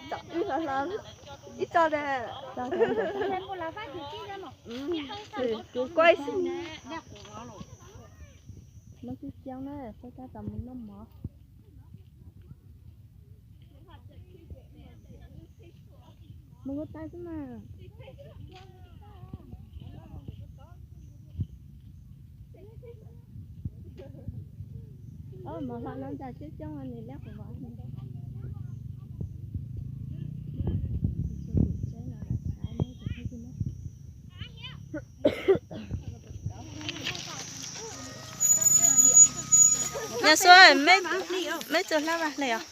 Ib hlo hlo, ib txoj na. Kuv kuaj xwb. No tsis coob na, peb tab tom mus noj mov. Mus kuv tais xwb mas. Mov hlob no ntsa coob coob nws liab kuv vov. Nyob xwb, meb txawg hlab vaj hle os.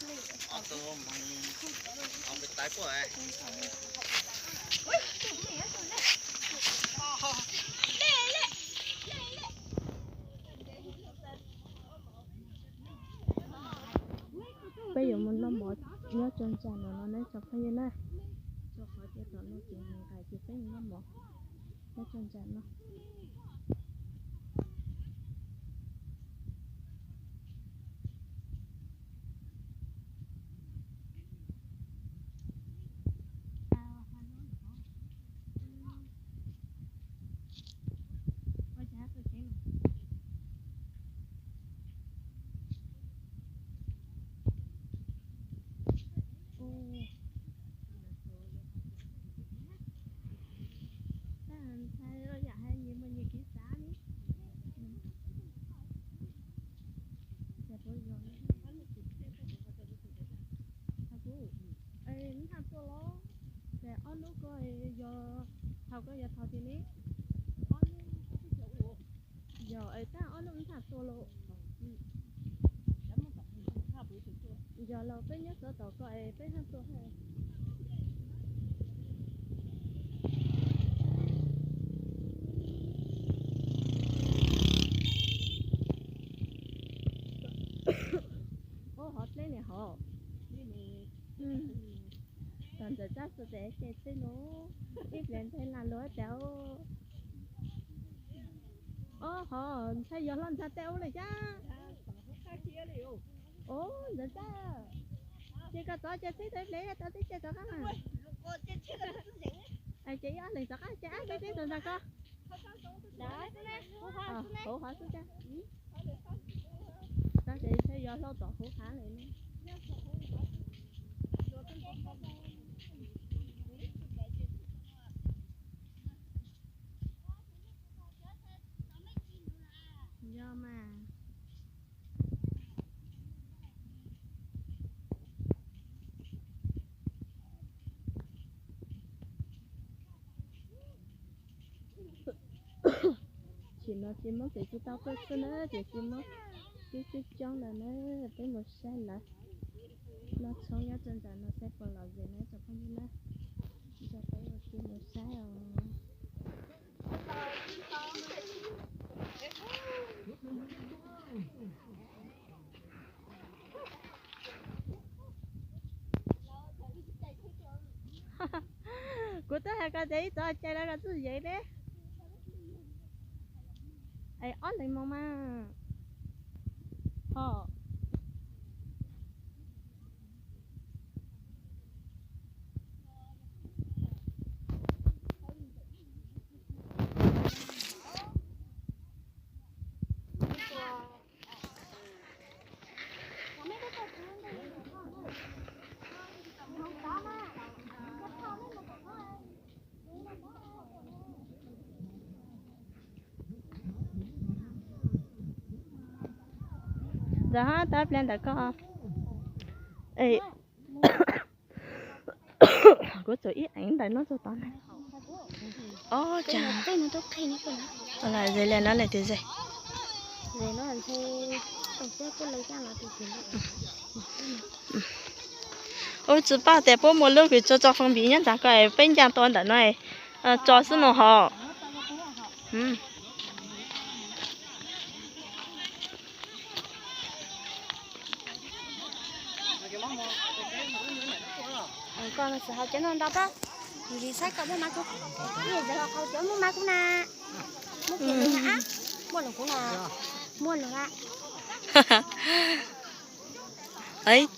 Peb yuav mus noj mov nyob tso ntsa no no na tsoom phooj ywg na. Tso qhov tias tom no ces nqaim ces peb mus noj mov nyob tso ntsa no. Ntshai tuaj los, ces ob lub ko yog thaum koj yog thaum twg ne? Yog es tab ob lub ntshai tuaj los. Yog los peb nyob xov tom ko es peb haj tua. Ub, hov dleb li hov. Tom ntxawm Tsab xu tes ces txij no ib pliag nthe lag luag tas. Ob, hov ntshai yog hlo ntshai tej ub li thiab. Ub, ntxawm Tsab, ces koj txov ces txib tau ib pliag tau tib ce rov qab mas. Ces ib ob leeg rov qab ces ab tib tib tus ntag ko. Hauv hov xwb cas. Tab sis ntshai yog hlo tom huv hav lawm ne. Yog mas. Tsis no tsis muab ces tsis tau tuaj xwb na, ces tsis muab coob coob lawm na, peb mus saib lawv. Noj tshoob nyob rau ntawm no saib puas lom zem na tsoom phooj ywg na. Nrog peb ua ke mus saib os. Kuv twb hais koj tias ib txov cai los koj txuj yev ne. Es ob leeg mus mas. Ho. Ntawd hab tab pliag ntawm ko. Kuv tsuas ib eev ntawm no txog tod na. Ob, ces li no lawm tiag ces. Ub, tsis paub tias puab muaj lub kws tso tso foo npiv nyob ntawd ko, peb ncaaj tua ntawm no tso xwb no hos. Koj txawm hais cov no nrog koj, vim saib koj muaj mab kub, cov muaj mab kub na, muaj kiag na, muaj lus kuv na, muaj lus na.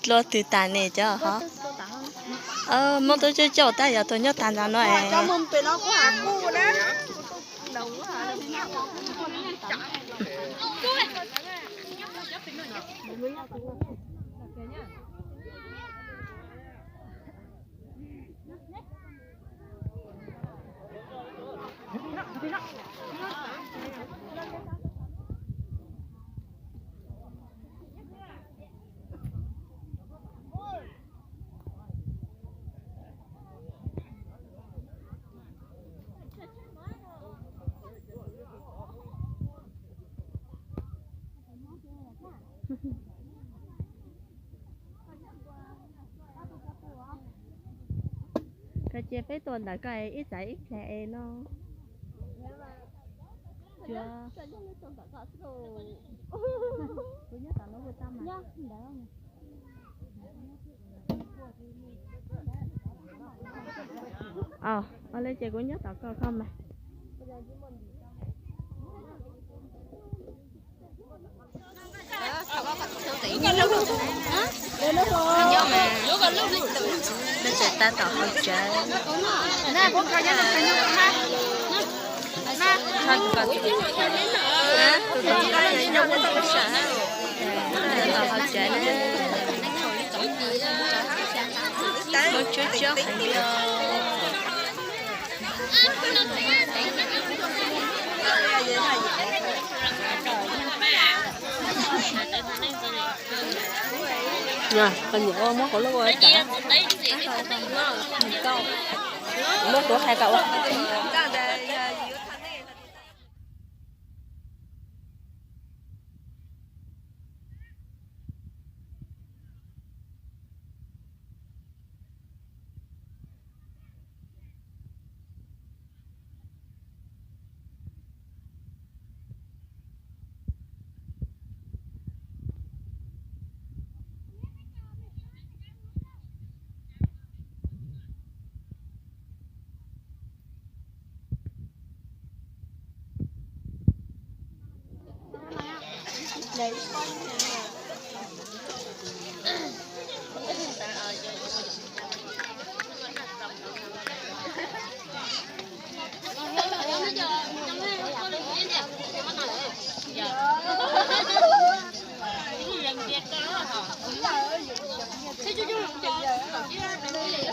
Dlua twg tas ne cov hov. Muab tub coj coj tag yog tus nyob tag ntawd no es. Koj cia peb tua ntawm koj ib txhais ib pliag es no. Kuv nyob tom no kuv tau mas. Ua li ces kuv nyob tom koj koj mas. Lub tsev tab tom hauv tsev. Tab tom hauv tsev na. Muab tsuab tsuab heev li os. Muab kuv lub ua tsav, muab kuv hais kom ua.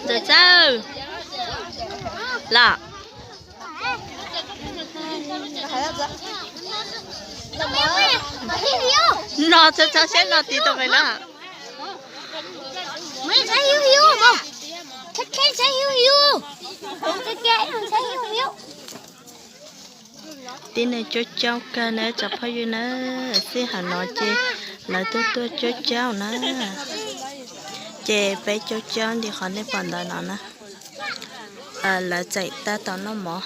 Ntxawm Txawj los. No txhawj txhawj siab no tiv tau me na. Tib neeg coob coob kawg na, tsoom phooj ywg na, sij hawm no ces lawv tuaj tuaj coob coob na, ces peb coob coob li qhov nej pom ntawd no na, lawv tseem tab tom noj mov.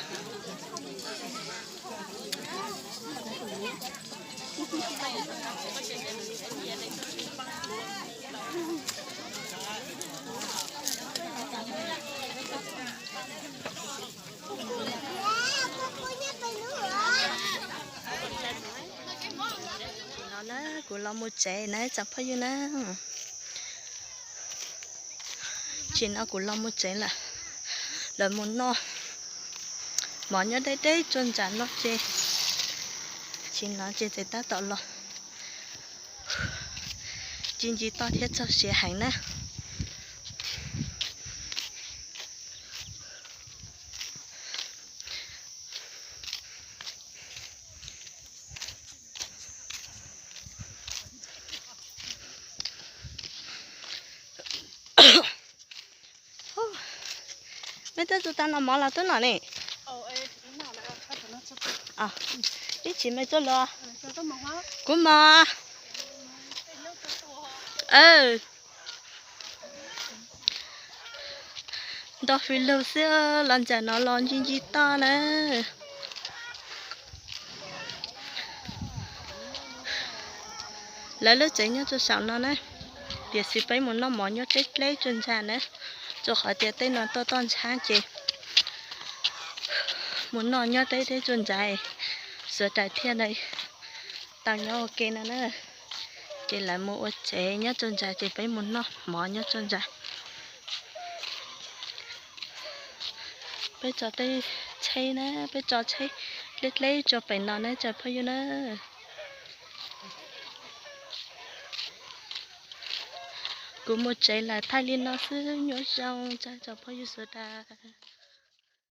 No na, kuv los mus tsev na tsoom phooj ywg na. Tsis no kuv los mus tsev lawm, lawv mus noj mov nyob deb deb tsuag ntsa no ces, tsis no ces tseem tab tom los. Ci ntsis toj thiab txog siav heev na. Mej twb tsis tau noj mov los twb noj ne. Ib tsis mej tuaj los. Kuv mog. Nto fij lug xwb los ntawm no los ncig ncig toj na. Lawv lub tsev nyob rau saum no na, tiam sis peb mus noj mov nyob deb deb tsuag ntsa na, rau qhov tias tej no toj toj ntshab ces mus noj nyob deb deb tsuag ntsa, xuav rais thiaj tau nyob ua ke no na. Ces lawv mus ua tsev nyob tsuag ntsa ces peb mus noj mov nyob tsuag ntsa. Peb tso tej tsheb na, peb tso tsheb dleb dleb tso pem no na tsoom phooj ywg na. Kuv mus tsev lawm, thaij li no xwb, nyob zoo tsoom phooj ywg sawv daws.